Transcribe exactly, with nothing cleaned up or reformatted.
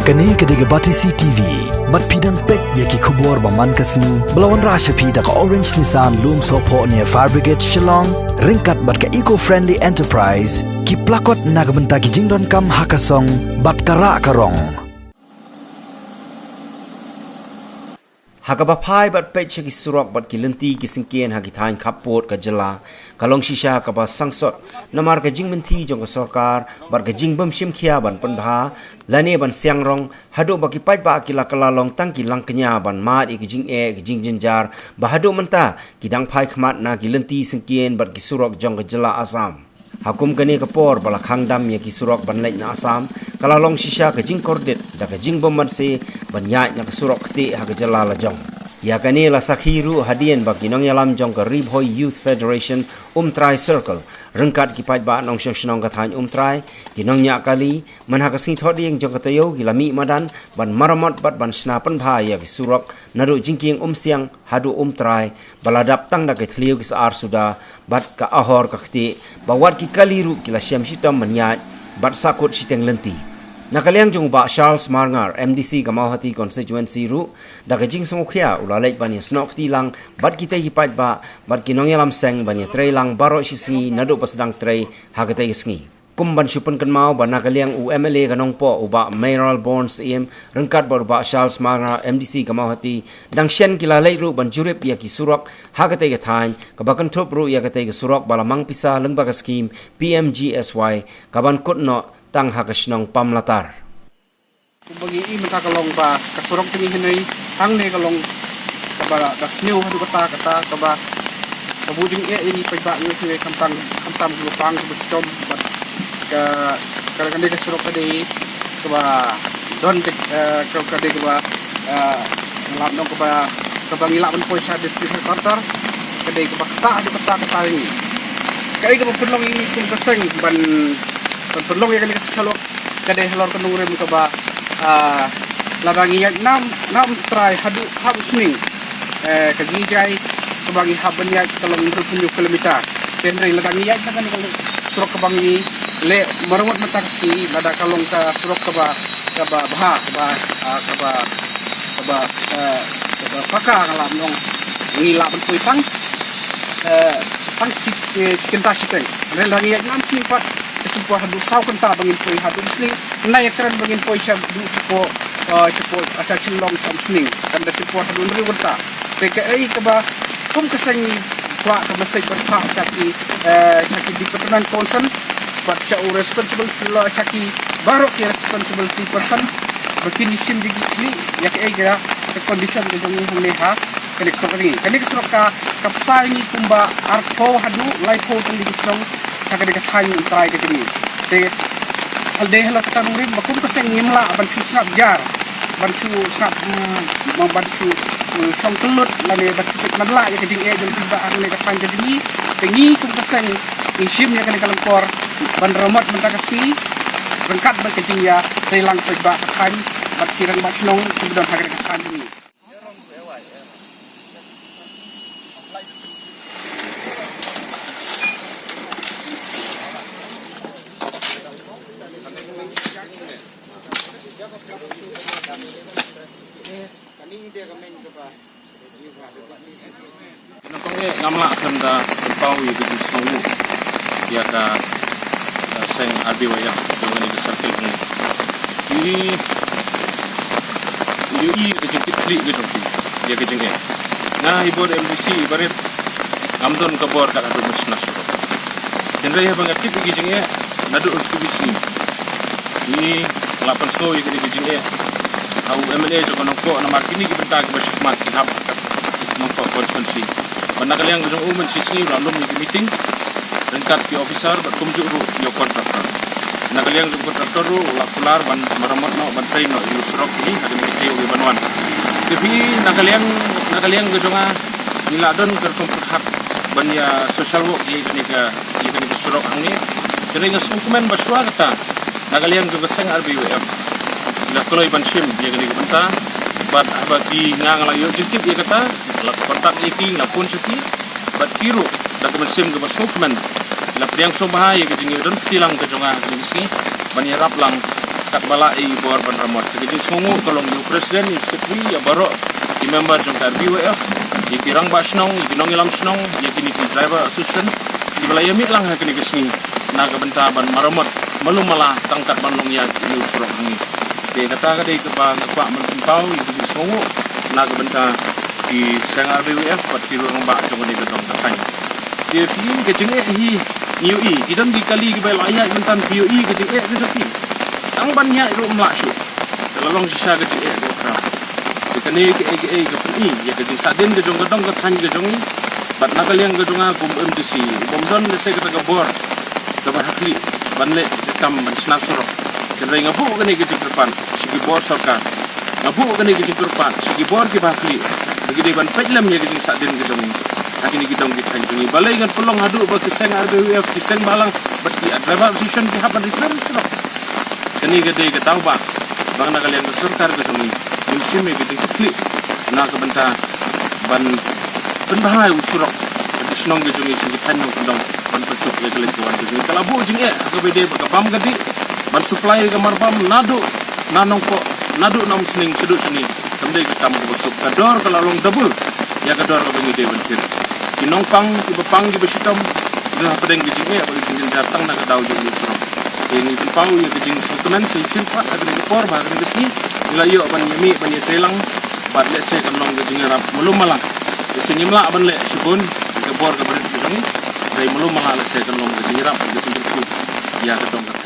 Kane ka dei ka Batesi T V. Bad phi dang peit ïa ki khubor ba man ka sngi ba la wanrah sha phi da ka Orange Nissan Lumsohphoh near Fire Brigade Shillong, ryngkat bad ka Eco Friendly Enterprise, ki plakot na ka bynta ki jingdonkam ha ka song bad ka rah ka rong. Ha kaba phai bad peit sha ki surok bad ki lynti ki syngkien ha ki thaiñ khappud ka jylla, ka long shisha kaba sangsot namar ka jingmynti jong ka sorkar bad ka jingbym shim khia ban pynbha lane ban siang rong, haduh ba ki paidbah ki la kylla long tang ki langkñia ban mad ïa ki jingeh ki jingjynjar ba haduh mynta ki dang phai khmat na ki lynti syngkien bad ki surok jong ka jylla Assam. Ha kum kane ka por ba la khang dam ïa ki surok ban leit na Assam, ka la long shisha ka jingkordit da ka jingbym banse ban ïaid na ka surok ktieh ha ka jylla la jong. Ïa kane la sakhi ruh hadien ba ki nongïalam jong ka Ri Bhoi Youth Federation Umtrai Circle ryngkat ki paidbah nongshong shnong ka thaiñ Umtrai, ki nongñiah kali, man ha ka sngi Thohdieng jong ka taïew ki la mih madan ban maramot bad ban shna pynbha ïa ki surok naduh Jingkieng Umsiang haduh Umtrai, ba la dap tang da ki thliew ki sar suda bad ka ahor ka ktieh, ba wat ki kali ruh ki la shem shitom ban ïaid bad sahkut shiteng lynti. Na ka liang jong u Bah Charles Marngar, M D C ka Mawhati Constituency ruh, da ka jingsngewkhia u la leit ban ïasnoh kti lang bad kitei ki paidbah bad ki nongïalam seng ban ïatrei lang baroh shi sngi naduh ba sdang trei ha katei ka sngi. Kum ban shu pynkynmaw ba na ka liang u M L A ka Nongpoh u Bah Mayralborn Syiem ryngkat bad u Bah Charles Marngar, M D C ka Mawhati, dang shen ki la leit ruh ban jurip ïa ki surok ha katei ka thaiñ, kaba kynthup ruh ïa katei ka surok ba la mang pisa lyngba ka skhim P M G S Y, kaban kut noh tang ha ka shnong Pamlatar. Kumba ngi i mynta ka long ba ka surok jong ngi hangne, hangne ka long kaba da sniew haduh katta katta, kaba, kaba bun jingeh ïa ngi paidbah ngi, ngi khamtam, khamtam ki ba pang ki ba shitom bad ka, ka, kane ka surok ka dei kaba don ka, eh, ka, ka dei kaba, eh, lap nong kaba, kaba ngi lah ban poi sha district headquarter, ka dei kaba katta haduh katta katta ïa ngi. Kaei kaba pynlong ïa ngi kum ka seng ban, ban pynlong ïa kane ka surok ka dei halor ka nongrim kaba, ah, lada ngi ïaid na, na Umtrai haduh ha Umsning, eh, ka jingïaid kaba ngi hap ban ïaid ka long hynriewphew kilometer. Te hynrei lada ngi ïaid na kane ka surok kaba ngi leh maramot mynta ka sngi, lada ka long ka surok kaba, kaba bha, kaba, ah, kaba, kaba, eh, kaba paka, nga lah ban ong, ngi lah ban poi tang, eh, tang shi, eh, shi kynta shiteng. Hynrei lada ngi ïaid na Umsning pat, ka shim por haduh saw kynta ba ngin poi haduh Umsning. Nai ïakren ba ngin poi shaduh shapoh, eh, shapoh, ah, sha Shillong sha Umsning, kan da shim por haduh hynriew kynta. Te kaei kaba kum ka seng ngi kwah ka message ban phah sha ki, eh, sha ki department concern bad sha u responsible, sha ki baroh ki responsibility person, ba kin ïa shim jingkitkhlieh ïa kaei ka, ka condition ka jong ngi hangne ha kane ka surok. Kane ka surok ka, ka pynshai ngi kumba arphew haduh laiphew tylli ki shnong ha kane ka thaiñ Umtrai ka jong ngi. Te hynrei halor kata ka nongrim ba kum ka seng ngim lah ban shu sngap jar, ban shu sngap, mm, ban shu, mm, shong kyllut lane ban shu peit matlah ïa ka jingeh jong ki paidbah hangne ka thaiñ ka jong ngi. Te ngi kum ka seng ngi shim ïa kane ka lyngkor ban maramot mynta ka sngi ryngkat bad ka jingïatreilang paidbah ka thaiñ bad ki rangbah shnong kiba don ha kane ka thaiñ ka jong ngi. Nangta ngam lah khlem da pynpaw ïa ka jingsngewnguh ïa ka, eh, seng R B Y F jong kane ka circle jong ngi. Ngi, ngi ïohi ïa ka jingkitkhlieh ka jong ki ïa ka jingeh. Nga i bor M D C i barit ngam don ka bor kat haduh ban shna surok. Hynrei haba nga tip ïa ka jingeh naduh ki sngi, ngi la pynsngew ïa kane ka jingeh ha u M L A jong ka Nongpoh, namar kine ki bynta kiba shakhmat ki hap ha ka Nongpoh constituency. Bad na ka liang ka jong u mynshisngi u la lum ïa ka meeting ryngkat ki officer bad kumjuh ruh ïa u contractor. Na ka liang jong u contractor ruh u la kular ban maramot noh, ban trei noh ïa u surok hi ha kane ka taïew ban wan. Te phi, na ka liang, na ka liang ka jong nga, ngi la don ka rukom pyrkhat ban ïa social work ïa kane ka, ïa kane ka surok hangne. Te nga sngewkmen ba shuwa kata na ka liang jong ka seng R B Y F la kloi ban shim ïa kane ka bynta. Bad haba ki, nga, nga la ïoh jingtip ïa kata, la contact ïa ki, la phone sha ki. Bad ki ruh da ka mynsiem kaba sngewkmen la pdiang sngewbha ïa ka jingïadon kti lang ka jong nga ha kane ka sngi ban ïarap lang katba lah ïa i bor ban ramot. Te ka jingsngewnguh ka long ïa u president, ïa u secretary, ïa baroh ki member jong ka R B Y F, ïa ki rangbah shnong, ïa ki nongïalam shnong, ïa kine ki driver association kiba la ïa mih lang ha kane ka sngi na ka bynta ban maramot malu mala tang kat ban long ïaid ïa u surok hangne. Te kata ka dei kaba nga kwah ban pynpaw ïa ka jingsngewnguh na ka bynta ki seng R B Y F bad ki rangbah jong kane ka dong ka thaiñ. Te phi, ka jingeh hi ngi ïohi, ki don ki kali kiba la ïaid mynta, phi ïohi ka jingeh ka jong ki. Tang ban ïaid ruh ym lah shuh. Te la long shisha ka jingeh kaba khraw. Te kane kaei kaei ka pyni ïa ka jingsahdien ka jong ka dong ka thaiñ ka jong ngi. Bad na ka liang ka jong nga kum M D C, u bym don lehse kata ka bor kaba ha khlieh ban leh ka kam ban shna surok. Hynrei nga buh kane ka jingkyrpad sha ki bor sorkar, nga buh kane ka jingkyrpad sha ki bor kiba ha khlieh ba ki dei ban peit lem ïa ka jingsahdien ka jong ngi ha kine ki dong ki thaiñ jong ngi. Balei ngan pynlong haduh ba ki seng R B Y F, ki seng balang bad ki driver association ki hap ban repair surok? Kane ka dei ka daw ba, ba na ka liang ka sorkar ka jong ngi ngin shim ïa ka jingkitkhlieh na ka bynta ban pynbha ïa u surok ka shnong ka jong ngi sha ki thaiñ nongkyndong ban pynsuk ïa ka leit ka wan ka jong ngi. Ka la buh jingeh ha kaba ïadei bad ka bam ka dih ban supply ïa ka mar bam naduh na Nongpoh, naduh na Umsning shaduh shane. Kam dei ka kam kaba suk, ka dor ka la long double ïa ka dor kaba ngi dei ban thied. Ki nongpang kiba pang kiba shitom ki don hapdeng ka jingeh bad ka jingjynjar tang na ka daw jong u surok. Te ngi pynpaw ïa ka jingsngewkmen sa shisien pat ha kane ka por ba ha kane ka sngi ngi la ïoh ban ïa mih ban ïa tei lang bad lehse kan long ka jingïarap malu mala. Lehse ngim lah ban leh shibun ïa ka bor kaba rit ka jong ngi, hynrei malu mala lehse kan long ka jingïarap, ka jingkyrkhu ïa ka dong ka